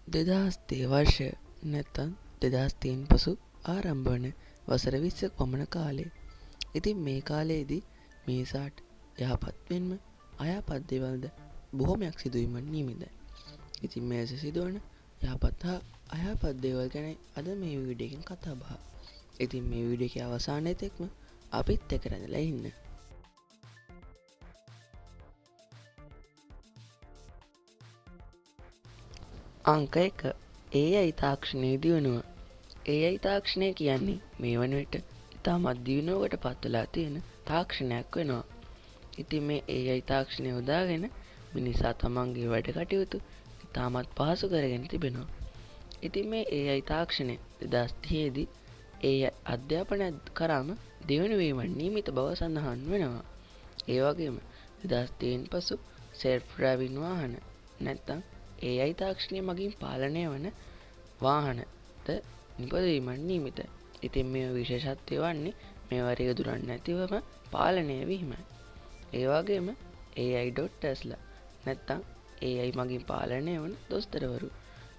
2030 වර්ෂය නැත්තම් 2030න් පසු ආරම්භ වන වසර 20ක පමණ කාලය. ඉතින් මේ කාලයේදී මිනිසාට යහපත් මෙන්ම අයහපත් දේවල්ද බොහොමයක් සිදුවීමට නියමිතයි. ඉතින් මේ ලෙස සිදුවන යහපත් හා අයහපත් දේවල් ගැන අද මේ වීඩියෝ එකෙන් කතා බහ. ඉතින් මේ වීඩියෝ එකේ අවසානය තෙක්ම අපිත් එක්ක රැඳිලා ඉන්න. අංක 1 AI තාක්ෂණයේ දියුණුව. AI තාක්ෂණය කියන්නේ මේ වන විට ඉතාමත් දියුණුවකට පත් වෙලා තියෙන තාක්ෂණයක් වෙනවා. ඉතින් මේ AI තාක්ෂණය යොදාගෙන මිනිසා තමන්ගේ වැඩ කටයුතු ඉතාමත් පහසු කරගෙන තිබෙනවා. ඉතින් මේ AI තාක්ෂණය 2030 දී AI අධ්‍යාපනය කරාම දියුණු වීමට නියමිත බව සඳහන් වෙනවා. ඒ වගේම 2030න් පසු සෙල්ෆ් ඩ්‍රයිවිං වාහන නැත්නම් AI තාක්ෂණය මගින් පාලනය වන වාහනද නිපදවීමට නියමිතයි. ඉතින් මේ විශේෂත්වය වන්නේ මේවා රියදුරන් නැතිවම පාලනය වීමයි. ඒ වගේම AI ඩොක්ටර්ස්ලා නැත්නම් AI මගින් පාලනය වන දොස්තරවරු.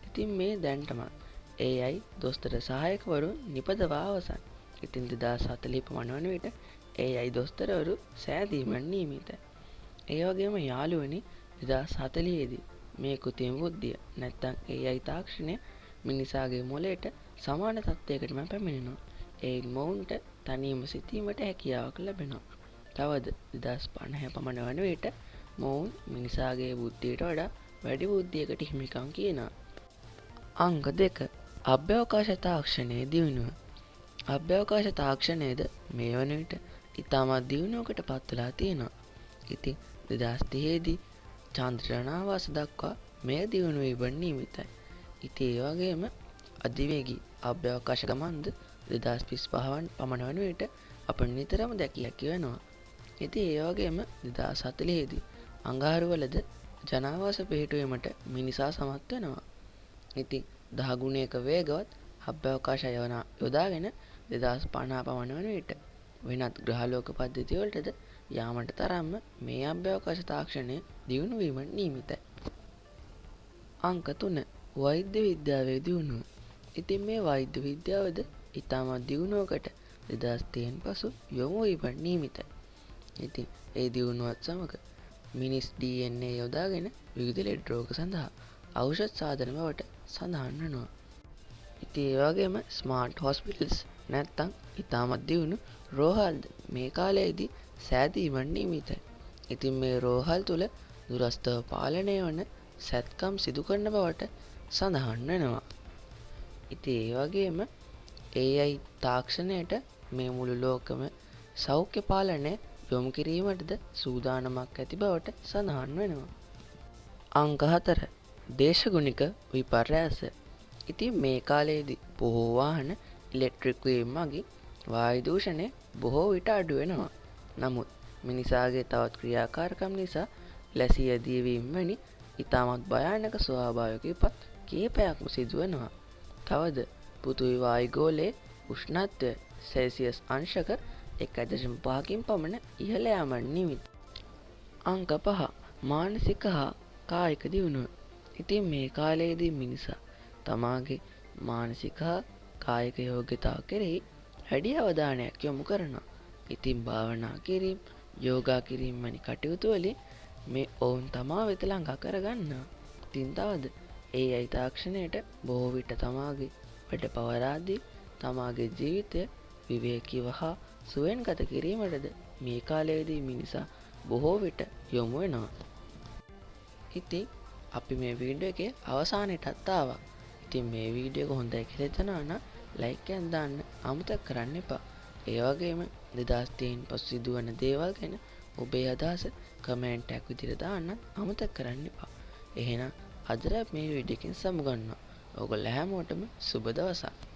ඉතින් මේ දැනටමත් AI දොස්තර සහායකවරු නිපදවා අවසන්. ඉතින් 2040 පමණ වන විට AI දොස්තරවරු සෑදීමට නියමිතයි. ඒ වගේම යාළුවනි, 2040 දී මේ කෘත්‍රිම බුද්ධිය නැත්නම් AI තාක්ෂණය මිනිසාගේ මොළයට සමාන තත්ත්වයකටම පැමිණෙනවා. එයින් මොවුන්ට තනියම සිතීමට හැකියාවක් ලැබෙනවා. තවද 2050 පමණ වන විට මොවුන් මිනිසාගේ බුද්ධියට වඩා වැඩි බුද්ධියකට හිමිකම් කියනවා. අංක 2 අභ්‍යවකාශ තාක්ෂණයේ දියුණුව. අභ්‍යවකාශ තාක්ෂණයද මේ වන විට ඉතාමත් දියුණුවකට පත් වෙලා තියෙනවා. ඉතින් 2030 දී චන්ද්‍ර ජනාවාස දක්වා මෙය දියුණු වීමට නියමිතයි. ඉතින් ඒ වගේම අධිවේගී අභ්‍යවකාශ ගමන්ද 2035 පමණ වන විට අප නිතරම දැකිය හැකි වෙනවා. ඉතින් ඒ වගේම 2040 දී අඟහරුවලද ජනාවාස පිහිටුවීමට මිනිසා සමත් වෙනවා. ඉතින් 10 ගුණයක වේගවත් අභ්‍යවකාශ යොදාගෙන 2050 පමණ වන විට වෙනත් ග්‍රහලෝක පද්ධති වලටද යාමට තරම්ම මේ අභ්‍යවකාශ තාක්ෂණය දියුණු වීමට නියමිතයි. අංක 3 වෛද්‍ය විද්‍යාවේ දියුණුව. ඉතින් මේ වෛද්‍ය විද්‍යාවද ඉතාමත් දියුණුවකට 2030න් පසු යොමු වීමට නියමිතයි. ඉතින් ඒ දියුණුවත් සමග මිනිස් DNA යොදාගෙන විවිධ ලෙඩ රෝග සඳහා ඖෂධ සාධන බවට සඳහන් වෙනවා. ඉතින් ඒ වගේම ස්මාර්ට් හොස්පිටල්ස් නැත්තම් ඉතාමත් දියුණු රෝහල්ද මේ කාලයේදී සෑදීමට නියමිතයි. ඉතින් මේ රෝහල් තුළ දුරස්ථව පාලනය වන සැත්කම් සිදු කරන බවට සඳහන් වෙනවා. ඉතින් ඒ වගේම AI තාක්ෂණයට මේ මුළු ලෝකෙම සෞඛ්‍ය පාලනය යොමු කිරීමටද සූදානමක් ඇති බවට සඳහන් වෙනවා. අංක 4 දේශගුණික විපර්යාස. ඉතින් මේ කාලයේදී බොහෝ වාහන ඉලෙක්ට්‍රික් වීම මගින් වායු දූෂණය බොහෝ විට අඩු වෙනවා. නමුත් මිනිසාගේ තවත් ක්‍රියාකාරකම් නිසා ලැසි ඇදීවීම වැනි ඉතාමත් භයානක ස්වභාවික විපත් කිහිපයක්ම සිදුවෙනවා. තවද පෘථිවි වායුගෝලයේ උෂ්ණත්වය සෙල්සියස් අංශක 1.5කින් පමණ ඉහළ යාමට නිමිති. අංක 5 මානසික හා කායික දියුණුව. ඉතින් මේ කාලයේදී මිනිසා තමාගේ මානසික හා කායික යෝග්‍යතාව කෙරෙහි වැඩි අවධානයක් යොමු කරනවා. ඉතින් භාවනා කිරීම, යෝගා කිරීම වැනි කටයුතු වලින් මේ ඔවුන් තමා වෙත ළඟා කරගන්නවා. ඉතින් තවද AI තාක්ෂණයට බොහෝ විට තමාගේ වැඩ පවරා දී තමාගේ ජීවිතය විවේකීව හා සුවයෙන් ගත කිරීමටද මේ කාලයේදී මිනිසා බොහෝ විට යොමු වෙනවා. ඉතින් අපි මේ වීඩියෝ එකේ අවසානයටත් ආවා. ඉතින් මේ වීඩියෝ එක හොඳයි කියලා හිතනවා නම් ලයික් එකක් දාන්න අමතක කරන්න එපා. ඒ වගේම 2030න් පසු සිදුවන දේවල් ගැන ඔබේ අදහස කමෙන්ට් එකක් විදිහට දාන්න අමතක කරන්න එපා. එහෙනම් අදට මේ වීඩියෝ එකෙන් සමුගන්නවා. ඔයගොල්ලෝ හැමෝටම සුබ දවසක්.